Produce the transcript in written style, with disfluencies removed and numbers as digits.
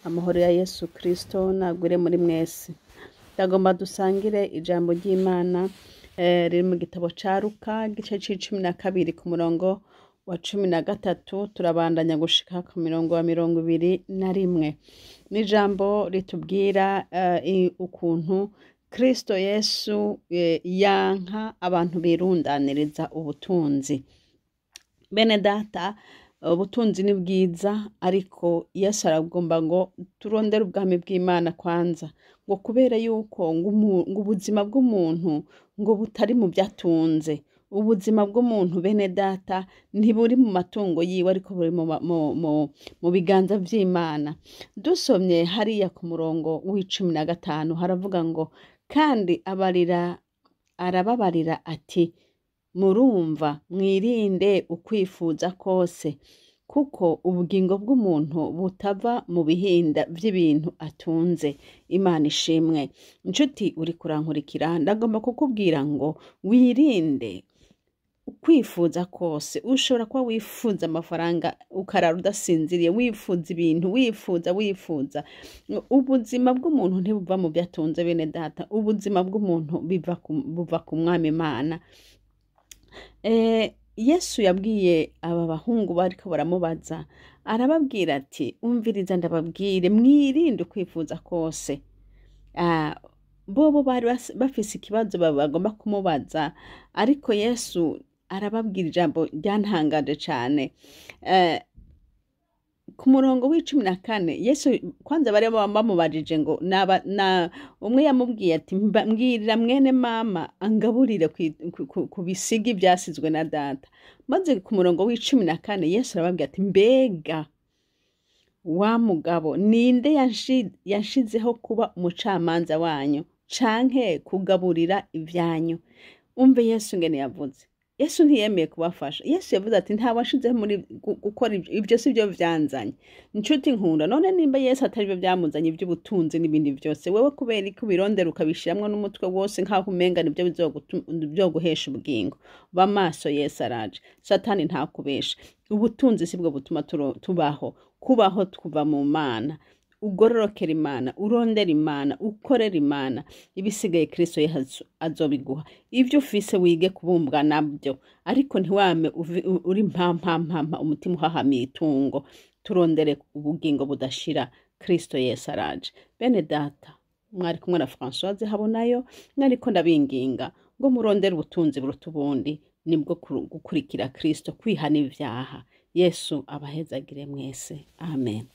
Amahoro ya Yesu Kristo nagwire muri mwese. Ndagomba dusangire ijambo ry'Imana riri mu gitabo ca Luka, igice c'12 ku murongo wa 13, turabandanya gushika ku mirongo wa 21. N'ijambo ritubwira ukuntu Kristo Yesu yanka abantu birundaniriza ubutunzi. Bene data, ubutunzi ni bwiza, ariko Yesu aragomba ngo turondere ubwami bw'Imana kwanza, ngo kubera yuko ngo ubuzima bw'umuntu ngo butari mu vyo atunze. Ubuzima bw'umuntu, bene data, ntiburi mu matungo yiwe, ariko buri mu biganza vy'Imana. Dusomye hariya ku murongo w'15 haravuga ngo: kandi abarira, arababarira ati: murumva, mwirinde ukwifuza kose, kuko ubugingo bw'umuntu butava mu bihinda vy'ibintu atunze. Imana ishimwe. Nshuti uri kurankurikira, ndagomba kukubwira ngo wirinde ukwifuza kose. Ushobora kuba wifuza amafaranga ukarara udasinziriye, wifuza ibintu, wifuza, wifuza. Ubuzima bw'umuntu ntibuva mu vyo atunze, bene data. Ubuzima bw'umuntu buva ku Mwami Imana. Yesu yabwiye aba bahungu bariko baramubaza, arababwira ati: umviriza ndababwire, mwirinde ukwifuza kose. Bobo bari bafise ikibazo bagomba kumubaza, ariko Yesu arababwira ijambo ryantangaje cane. Ku murongo w'14, Yesu kwanza bari bamubajije ngo naba, na umwe yamubwiye ati: mbwirira mwene mama angaburire ku bisigi vyasizwe na data. Maze ku murongo w'14 Yesu arababwira ati: mbega wa mugabo ninde yanshizeho kuba umucamanza wanyu canke kugaburira ivyanyu? Umve Yesu ngene yavuze. Yesu ntiyemeye kubafasha. Yesu yavuze ati: nta washizeho muri gukora ibyo, ibyo si byo vyanzanye. Nshuti nkunda, none nimba Yesu atari byo byamuzanye iby'ubutunzi n'ibindi byose, wewe kubera iki ubirondera ukabishiramwo n'umutwe wose nk'aho umenga nibyo bizoguhesha ubugingo? Ba maso, Yesu araje. Satani ntakubesha. Ubutunzi sibwo butuma tubaho. Kubaho tuva mu Mana. Ugororokera Imana, urondera Imana, ukorera Imana, ibisigaye Kristo Yesu azobiguha. Ivyo ufise wige kubumbwa nabyo, ariko ntiwame uri mpampampampa, umutima uhahamiye itungo. Turondere ubugingo budashira. Kristo Yesu araje. Bene data, mwari kumwe na Françoise Habonayo, mwariko ndabinginga ngo murondere ubutunzi buruta ubundi, nibwo gukurikira Kristo, kwihana ivyaha. Yesu abahezagire mwese. Amen.